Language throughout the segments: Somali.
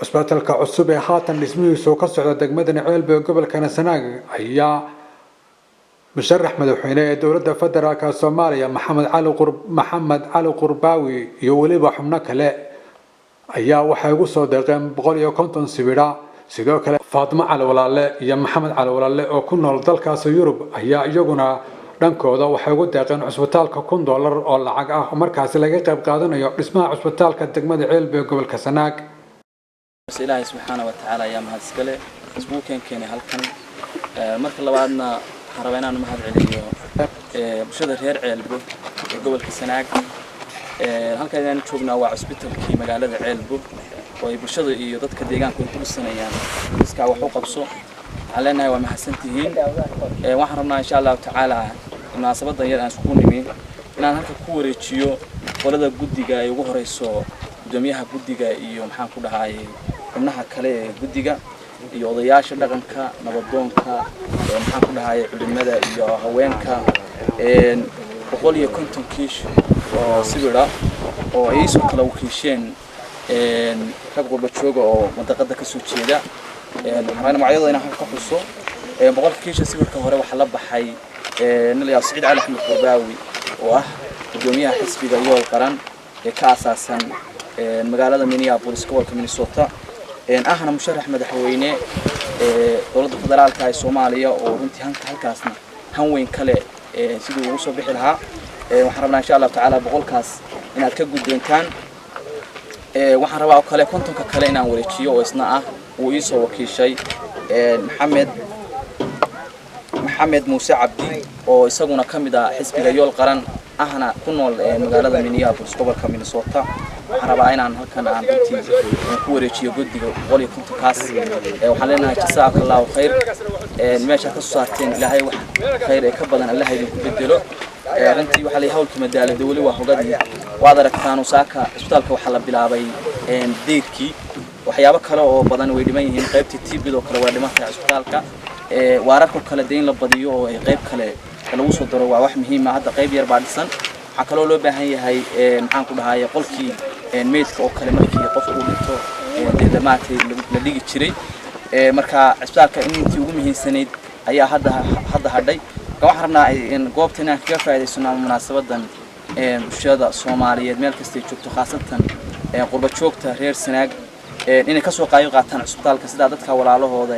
Cusbitaalka cusub ee haatan dhismihiisu ka socda degmada Ceelbu ee gobolka Sanaag ayaa musharax madaxweyne ee dowladda federaalka Soomaaliya Maxamed Cali Qurbaawi iyo weliba xubno kale ayaa waxay ugu soo deeqeen 150 sibidha. Sidoo kale Faatimo Cali Walaale iyo Maxamed Cali Walaale oo ku nool dalkaasi Yurub ayaa iyaguna dhankooda waxay ugu deeqeen cusbitaalka $1000 oo lacag ah oo markaasi laga qayb qaadanayo dhismaha cusbitaalka degmada Ceelbu ee gobolka Sanaag. Ilaahay subxaana wa tacaala ayaa mahad iskale isbuukan keenay halkan. Marka labaadna waxaan rabaa inaan mahad celiyo bulshada reer Ceelbo ee gobolka Sanaag. Halkan inaan joognaa waa cusbitalkii magaalada Ceelbo oo ay bulshada iyo dadka deegaanku ay ku dhisanayaan iskaa wax u qabso. Waxaan leenahay waa mahadsantihiin. Waxaan rabnaa, insha Allahu tacaala, munaasabadan yar aan iskugu nimi inaan halka ku wareejiyo qolada guddiga ay ugu horeyso gudoomiyaha guddiga iyo, maxaan ku dhahaayey, xubnaha kale ee guddiga iyo odayaasha dhaqanka, nabadoonka, maxaan ku dhahaayey, culimada iyo haweenka, 150 kiish oo sibira oo ay iisoo kala wakiisheen rag qurba jooga oo mandaqada kasoo jeeda. Waxaan magacyadooda inaan halka ka xuso: 100-ka kiisha sawirka hore waxaa la baxay nin la yidhahdo Siciid Cali Axmed Qurbaawi oo ah gudoomiyaha xisbiga Yool Qaran ee ka asaasan magaalada Minneapolis, gobolka Minnesota, ahna musharax madaxweyne ee dowladda federaalka ee Soomaaliya, oo runtii hanka halkaasna han weyn kale sidii ugu soo bixi lahaa. Waxaan rabnaa, insha Allahu tacaala, 100-kaas inaad ka guddoontaan. Waxaan rabaa oo kale 50-ka kale inaan wareejiyo oo isna ah uu iisoo wakiishay Maxamed Muuse Cabdi oo isaguna ka mid ah xisbiga Yool Qaran, ahna ku nool magaalada Minneapolis, gobolka Minnesota. Waxaan rabaa inaan halkan aan runtii ku wareejiyo guddiga 150-kaas. Waxaan leenahay jazaaka Allahu khayr. Meesha ka soo saarteen Ilaahay wax khayr ee ka badan Allah idinku bedelo. Runtii waxaa la hawlka madaalada weli waa hogadii. Waad aragtaan, saaka isbitaalka waxaa la bilaabay deyrkii. Waxyaabo kale oo badan way dhiman yihiin. Qaybtii TB-da oo kale waa dhiman tahay isbitaalka. Waararka kale dee in la badiyo oo ay qayb kale lagu soo daro waa wax muhiim ah. Hadda qayb yar baa dhisan. Waxaa kaloo loo baahan yahay, maxaan ku dhahaye, qolkii meydka oo kale markii qofku uu dhinto dee maaragtay la dhigi jiray. Marka cisbitaalka intii ugu muhiimsanayd ayaa hadda hadhay. Marka waxaan rabnaa in goobta inaan kaga faa'iidaysano ama munaasabadan bulshada Soomaaliyeed meel kastay joogto, khaasatan qurba joogta reer Sanaag, inay kasoo qayb qaataan cisbitaalka sidaa dadka walaalahooda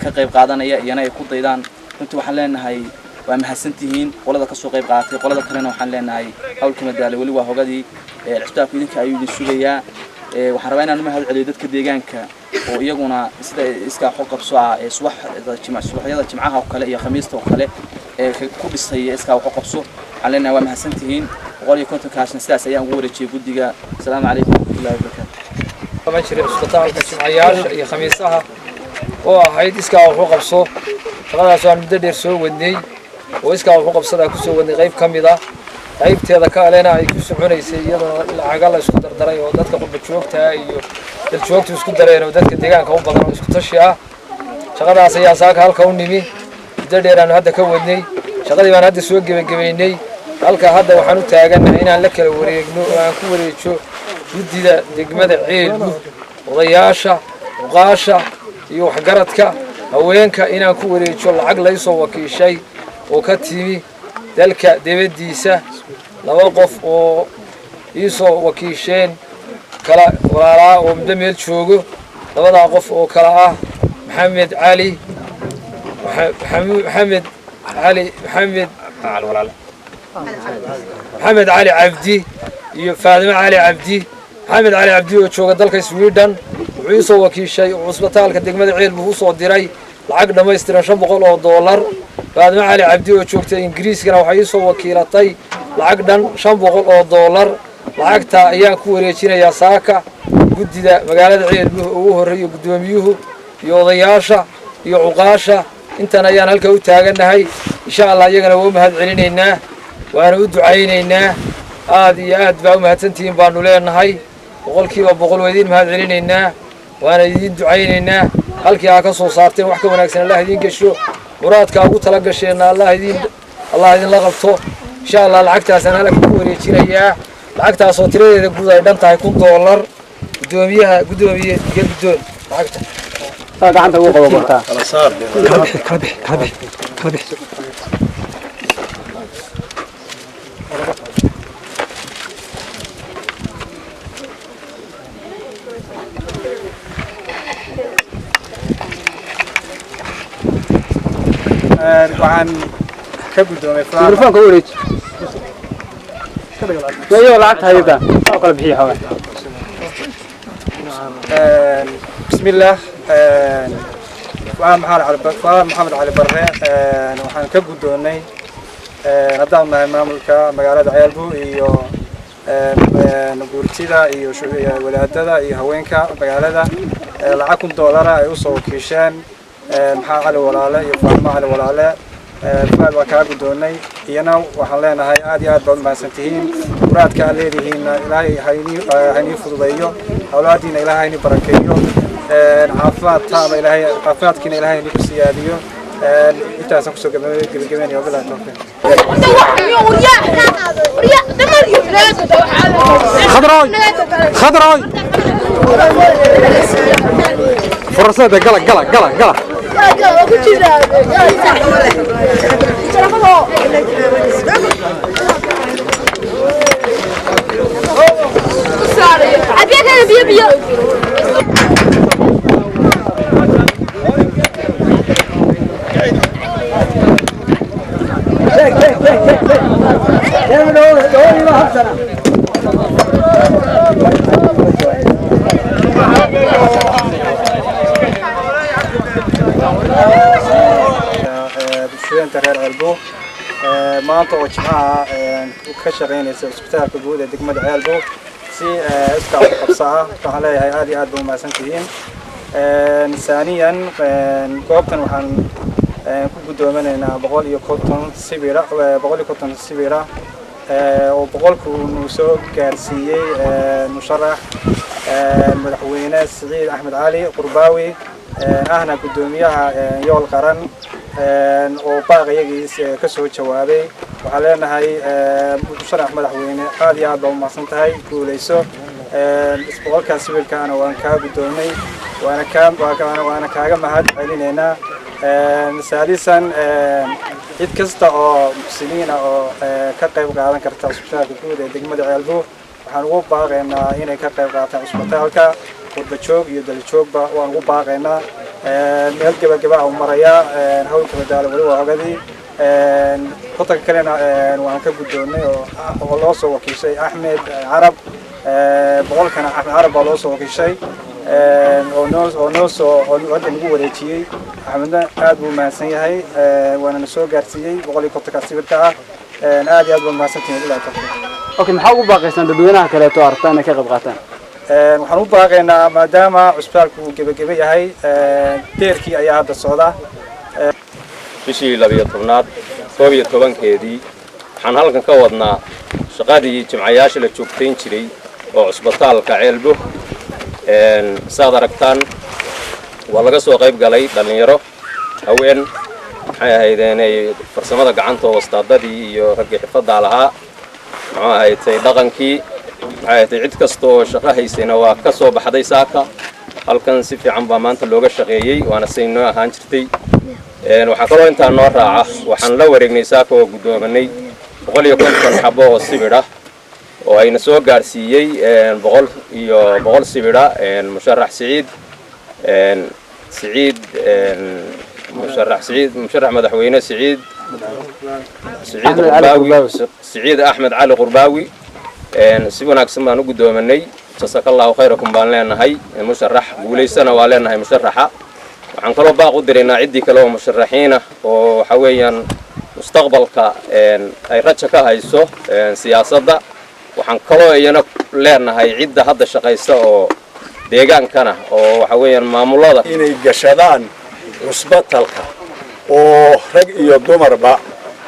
ka qayb qaadanaya iyana ay ku daydaan. Runtii waxaan leenahay waa mahadsantihiin qolada kasoo qayb qaadatay. Qolada kalena waxaan leenahay hawlka madaale weli waa hogadii. Cisbitaalku idinka ayuu idin sugayaa. Waxaan rabaa inaan u mahad celiyo dadka deegaanka oo iyaguna sida iskaa xog qabso ah ee subaxyada jimcaha oo kale iyo khamiista oo kale ee ku dhisaya iskaa wax u qabso. Waxaan leenahay waa mahadsantihiin. 150-kaasna sidaas ayaan ugu wareejiyey guddiga. Asalaamu calaykum waraxmatullahi wabarakaatu. Qaban jiray cisbitaalka jimcayaasha iyo khamiisaha oo ahayd iskaa wax u qabso. Shaqadaas aan muddo dheer soo wadnay oo iskaa wax u qabsadaa kusoo wadnay, qayb ka mid ah qaybteeda kalena ay ku soconaysay iyadoo lacaga la isku dardaray oo dadka qurba joogtaa iyo daljoogtu isku dareen oo dadka deegaanka u badan oo isku tashi ah. Shaqadaas ayaan saaka halka u nimi. Muddo dheer aanu hadda ka wadnay shaqadii baan hadda soo gebagabaynay. Halka hadda waxaan u taagannahay inaan la kala wareegno oo aan ku wareejo guddida degmada Ceelbu, odayaasha, cuqaasha iyo waxgaradka, haweenka, inaan ku wareejo lacag laysoo wakiishay oo ka timi dalka dibaddiisa. Laba qof oo iisoo wakiisheen kala walaalaa oo muddo meel joogo, labadaa qof oo kala ah Maxamed Cali Maxamed Cali Maxamed Maxamed Cali Cabdi iyo Faadimo Cali Cabdi. Maxamed Cali Cabdi oo jooga dalka Sweden wuxuu iisoo wakiishay oo cusbitaalka degmada Ceel buu usoo diray lacag dhammaystiran, $500. Faadimo Cali Cabdi oo joogta Ingiriiskana waxay iisoo wakiilatay lacag dhan $500. Lacagta ayaan ku wareejinayaa saaka guddida magaalada Ceelbuh oo ugu horreeyo guddoomiyuhu iyo odayaasha iyo cuqaasha. Intan ayaan halka u taagannahay. Insha Allah iyagana waa u mahad celinaynaa, waana u ducaynaynaa. Aad iyo aad baa u mahadsantihiin baanu leenahay. 100% waa idiin mahad celinaynaa, waana idiin ducaynaynaa. Halkii aa ka soo saarteen wax ka wanaagsan Allah idiin gesho. Muraadkaa ugu tala gasheenna Allah idinla qabto, insha Allah. Lacagtaasaan halka ku wareejinayaa, lacagtaasoo tiradeeda guud ay dhan tahay $1000. Guddoomiyaha, guddoomiye iyo guddoon lacagta. Gacanta ugu qabo bartaa. Kala bixi, kala bixi, kala bixi, kala bixi. Waxaan ka guddoomay Mikrofoonka u wareeji. Iyo lacagta hayda oo kala bixiya xoogaa. Bismillaah. Waa Maxamed Cali, waa Maxamed Cali Barre. Waxaan ka guddoonnay, haddaan nahay maamulka magaalada Ceelbu iyo guurtida iyo wadaadada iyo haweenka magaalada, lacag $1000 ay usoo wakiisheen Maxamed Cali Walaale iyo Faatimo Cali Walaale. Fuaad, waa kaa guddoonnay. Iyana waxaan leenahay aad iyo aad baad umahadsan tihiin. Muraadka aad leedihiinna Ilaahay haynii fududeeyo, awlaadiina Ilaahay haynii barakeeyo, caafimaad taama Ilaahay, caafimaadkiina Ilaahay haynii ku siyaadiyo. Intaasaan kusoo gebagabeynaya. Wabillahi tawfiiq. Khadroy, khadroy, fursada gala, gala, gala, gala. Biyo biyo. Bulshooyinka reer Ceelbo maanta oo Jimcaha ka shaqaynaysa cusbitaalka guud ee degmada Ceelbo si iskaa u qabso ah, waxaan leeyahay aad iyo aad ba umahadsan tihiin. Saaniyan, goobtan waxaan ku guddoominaynaa 150 sibira, 150 sibira oo 100-ku nuu soo gaarsiiyey musharax madaxweyne Siciid Axmed Cali Qurbaawi, ahna guddoomiyaha Yool Qaran, oo baaq iyagiis ka soo jawaabay. Waxaan leenahay, musharax madaxweyne, aad iyo aad baa umahadsan tahay, guulayso. 100-kaas sawirkaana waan kaa guddoomay, waana kaa waana kaaga mahad celinaynaa. Saalisan, cid kasta oo muxsiniin ah oo ka qayb qaadan karta cusbitaalka guud ee degmada Ceelbo, waxaan ugu baaqaynaa inay ka qayb qaataan cusbitaalka. Qurba joog iyo dalajoogba waan ugu baaqaynaa. Meel gebagaba ah u marayaa hawlka madaalo, weli waa hogadii. 50-ka kalena waan ka guddoonnay oo loo soo wakiishay Axmed Carab. 100-kana Axmed Carab baa loo soo wakiishay oo noo soo oo hadda nagu wareejiyey. Axmedna aad buu mahadsan yahay, waana na soo gaarsiiyey 150-ka sawirka ah. Aad iyo aad baa mahadsantihiin, ilaa tawfiiq. Okay, maxaa ugu baaqaysaan dadweynaha kaleeto aragtaan inay ka qayb qaataan? Waxaan u baaqaynaa, maadaama cusbitaalku uu gebagebe yahay, deerkii ayaa hadda socda. Bishii 12-aad 11-keedii waxaan halkan ka wadnaa shaqadii jimcayaasha la joogtayn jiray oo cusbitaalka Ceelbo. Saad aragtaan, waa laga soo qayb galay, dhallinyaro, haween, maxay ahaydeenay, farsamada gacanta oo wastaadadii iyo raggii xirfaddaa lahaa, muxuu ahaydtay, dhaqankii, maxay ahaydtay, cid kasta oo shaqo haysayna waa ka soo baxday saaka halkan. Si fiican baa maanta looga shaqeeyey, waana say noo ahaan jirtay. Waxaa kaloo intaa noo raaca, waxaan la wareegnay saaka oo guddoomanay 150 xabo oo sibidh ah oo ayna soo gaadhsiiyey 100 sibidha musharax Siciid Siciid musharax Siciid, musharax madaxweyne Siciid Qurbaawi, Siciid Axmed Cali Qurbaawi. Si wanaagsan baan u guddoomanay. Jasakallahu khayrakum baan leenahay musharax, guulaysana waa leenahay musharaxa. Waxaan kaloo baaq u diraynaa ciddii kale oo musharaxiina oo waxa weeyaan mustaqbalka ay raja ka hayso siyaasadda. Waxaan kaloo iyana leenahay cidda hadda shaqaysa oo deegaankana oo waxa weeyaan maamulada inay gashadaan cusbatalka oo rag iyo dumarba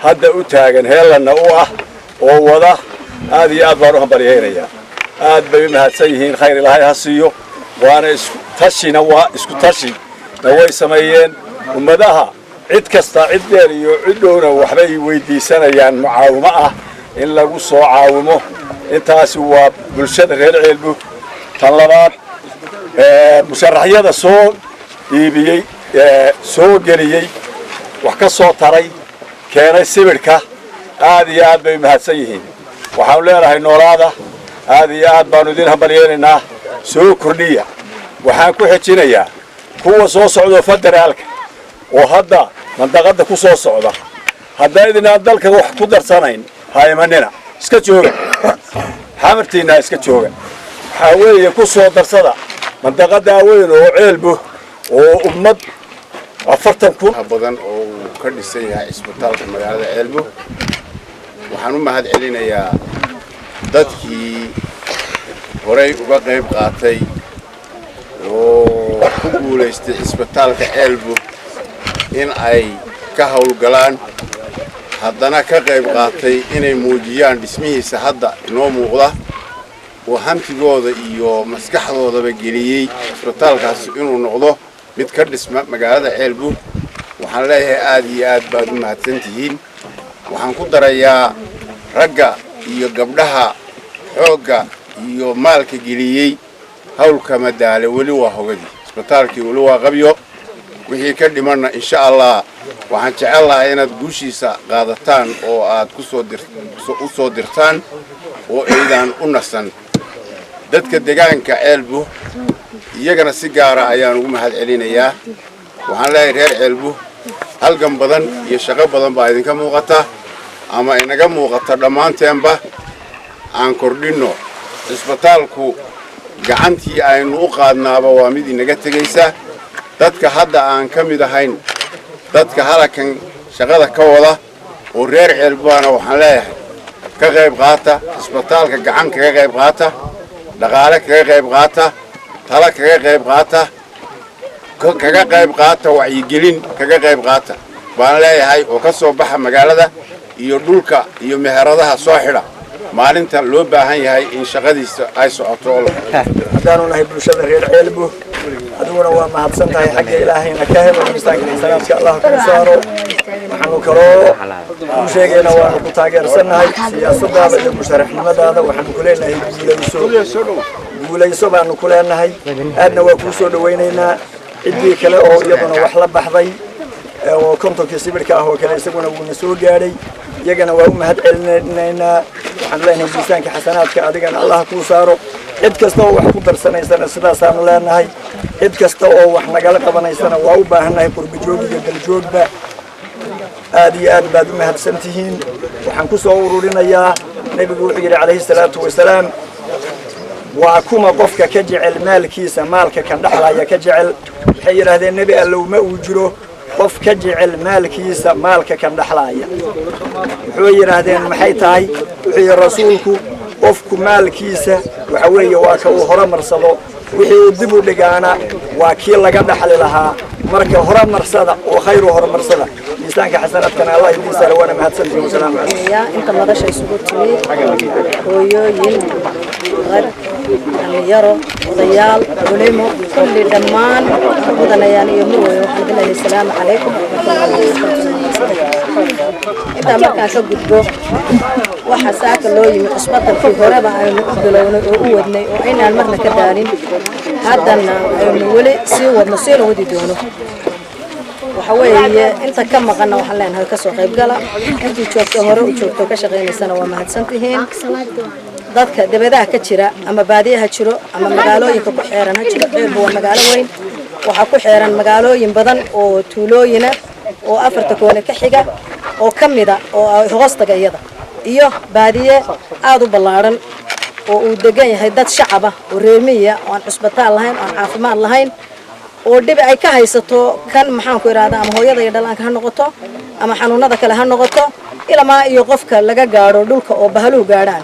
hadda u taagan, heellanna u ah oo wada. Aad iyo aad baan u hambalyaynayaa. Aad bay u mahadsan yihiin, khayr Ilaahay ha siiyo. Waana isku tashina, waa isku tashi na way sameeyeen. Ummadaha cid kasta, cid dheer iyo cid dhowna, waxbay weydiisanayaan mucaawimo ah in lagu soo caawimo. Intaasi waa bulshada reer Ceelbu. Tan labaad Musharaxyada soo iibiyey, soo geliyey, wax ka soo taray, keenay sibidhka, aad iyo aad bay u mahadsan yihiin. Waxaanu leenahay noolaada, aad iyo aad baanu idin hambalyeynaynaa, soo kordhiya. Waxaan ku xejinayaa kuwa soo socdoo federaalka oo hadda mandaqadda ku soo socda: haddaydinaan dalka wax ku darsanayn, ha imanina, iska jooga xamartiinna, iska jooga. Waxaa weeye ku soo darsada mandaqadaa weyn oo Ceelbu oo ummad 40,000. Badan oo uu ka dhisan yahay cisbitaalka magaalada Ceelbo. Waxaan u mahad celinayaa dadkii horay uga qayb qaatay oo ku guulaystay cisbitaalka Ceelbo in ay ka howlgalaan, haddana ka qayb qaatay inay muujiyaan dhismihiisa hadda inoo muuqda, oo hantigooda iyo maskaxdoodaba geliyey cisbitaalkaasi inuu noqdo mid ka dhisma magaalada Ceelbu. Waxaan leeyahay aad iyo aad baad u mahadsan tihiin. Waxaan ku darayaa ragga iyo gabdhaha xoogga iyo maalka geliyey. Hawlka madaale weli waa hogadii, cisbitaalkii weli waa qabyo, wixii ka dhimanna insha Allah waxaan jecel lahaa inaad guushiisa qaadataan oo aad kusoo u soo dirtaan oo aydaan u nasan. Dadka degaanka Ceelbu iyagana si gaara ayaan ugu mahad celinayaa. Waxaan leeyahay reer Ceelbu, halgan badan iyo shaqo badan baa idinka muuqata ama inaga muuqata dhammaanteenba. Aan kordhinno cisbitaalku, gacantii aynu u qaadnaaba waa mid inaga tegaysa. Dadka hadda aan ka mid ahayn dadka halakan shaqada ka wada oo reer Ceelbuana, waxaan leeyahay ka qayb qaata cisbitaalka, gacan kaga qayb qaata, dhaqaale kaga qayb qaata, tala kaga qayb qaata, kaga qayb qaata, wacyigelin kaga qayb qaata baan leeyahay, oo ka soo baxa magaalada iyo dhulka iyo meheradaha soo xidha maalinta loo baahan yahay in shaqadiisa ay socoto. Haddaanu nahay bulshada reer Ceelbu, adiguna waa mahadsan tahay, xagga Ilaahayna ka helo, miisaanka xasanaadka Allah kuu saaro. Waxaanu kaloo kuu sheegaynaa waanu ku taageersannahay siyaasadaada iyo musharaxnimadaada. Waxaanu ku leenahay guulayso, guulayso baanu ku leenahay, aadna waa kuu soo dhawaynaynaa. Ciddii kale oo iyaduna wax la baxday oo 50kii sibirka ah oo kale, isaguna wuuna soo gaadhay, iyagana waa u mahad celinaynaa. Waxaanu leenahay miisaanka xasanaadka adigana Allah kuu saaro. Cid kasta oo wax ku darsanaysana sidaasaanu leenahay. Cid kasta oo wax nagala qabanaysana waa u baahannahay, qurbajoog iyo daljoogba. Aad iyo aad baad u mahadsan tihiin. Waxaan ku soo ururinayaa, nebigu wuxuu yidhi calayhi salaatu wasalaam: "Waa kuma qofka ka jecel maalkiisa maalka kan dhexlaya ka jecel?" Waxay yidhaahdeen: "Nebi Allow, ma uu jiro qof ka jecel maalkiisa maalka kan dhexlaaya." Wuxuu yidhaahdeen: "Maxay tahay?" Wuxuu yidhi rasuulku: "Qofku maalkiisa waxa weeye waa ka uu horumarsado, wixii uu dib u dhigaana waa kii laga dhaxli lahaa. Marka horumarsada oo khayr u horumarsada, miisaanka xasanaadkana Allah idiin saara." Waana mahadsantihin. Wasalaamu calaykum. Inta madasha isugu timi, hooyooyin, rag, dhalinyaro, odayaal, culimo, kulli dhammaan mudanayaan iyo murwey, waxaan idin leeyahay asalaamu calaykum waraxmatullahi wabarakaatu. Intaa markaan ka gudbo, waxa saaka loo yimi cusbatalkii horeba aynu u bilownay oo u wadnay oo aynaan marna ka daalin, haddana aynu weli sii wadno, siina wadi doono. Waxa weeye inta ka maqanna waxaan leenahay kasoo qaybgala. Intii joogto, hore u joogto, ka shaqaynaysana waa mahadsantihiin. Dadka dibadaha ka jira, ama baadiyaha jiro ama magaalooyinka ku xeeran ha jiro, Ceelbu waa magaalo weyn, waxaa ku xeeran magaalooyin badan oo tuulooyina oo afarta koone ka xiga oo ka mida oo hoostaga iyada, iyo baadiye aada u ballaaran oo uu degan yahay dad shacab ah oo reer miyiya oo aan cusbitaal lahayn oo aan caafimaad lahayn oo dhib ay ka haysato kan maxaan ku idhahdaa, ama hooyada iyo dhallaanka ha noqoto ama xanuunada kale ha noqoto, ilamaa iyo qofka laga gaadho dhulka oo bahaluhu gaadhaan,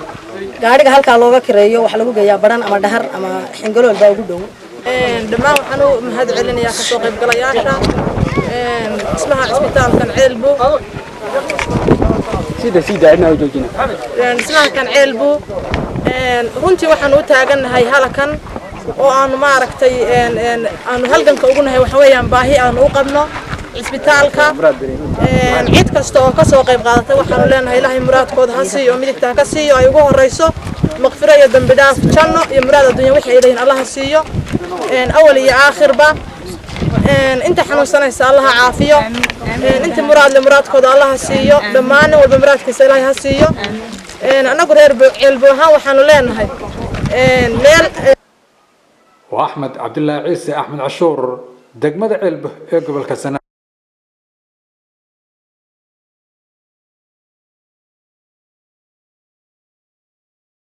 gaadhiga halkaa looga kireeyo, waxaa lagu geeyaa Baran ama Dhahar ama Xingalool baa ugu dhow. Dhammaan waxaan u mahad celinayaa kasoo qaybgalayaasha dhismaha cisbitaalkan Ceelbu. Sida sii daacina u joojina. Dhismaha kan Ceelbu, runtii waxaan u taagannahay halakan oo aanu maaragtay aanu halganka ugu nahay, waxa weeyaan baahi aanu u qabno cisbitaalka. Cid kasta oo kasoo qayb qaadatay waxaanu leenahay Ilaahay muraadkooda ha siiyo, midigta ha ka siiyo, ay ugu horeyso maqfiro iyo dambi dhaaf, janno iyo muraad adduunya wixii ay leeyihin Allah ha siiyo. Awal iyo aakhirba inta xanuunsanaysa Allaha caafiyo, inta muraadle muraadkooda Allaha siiyo, dhammaan nin walba muraadkiisa Ilaahay ha siiyo. Annagu reer Ceelbo ahaan waxaanu leenahay meel. Waa Axmed Cabdilaahi Ciise, Axmed Cashuur, degmada Ceelbo ee gobolka Sanaag.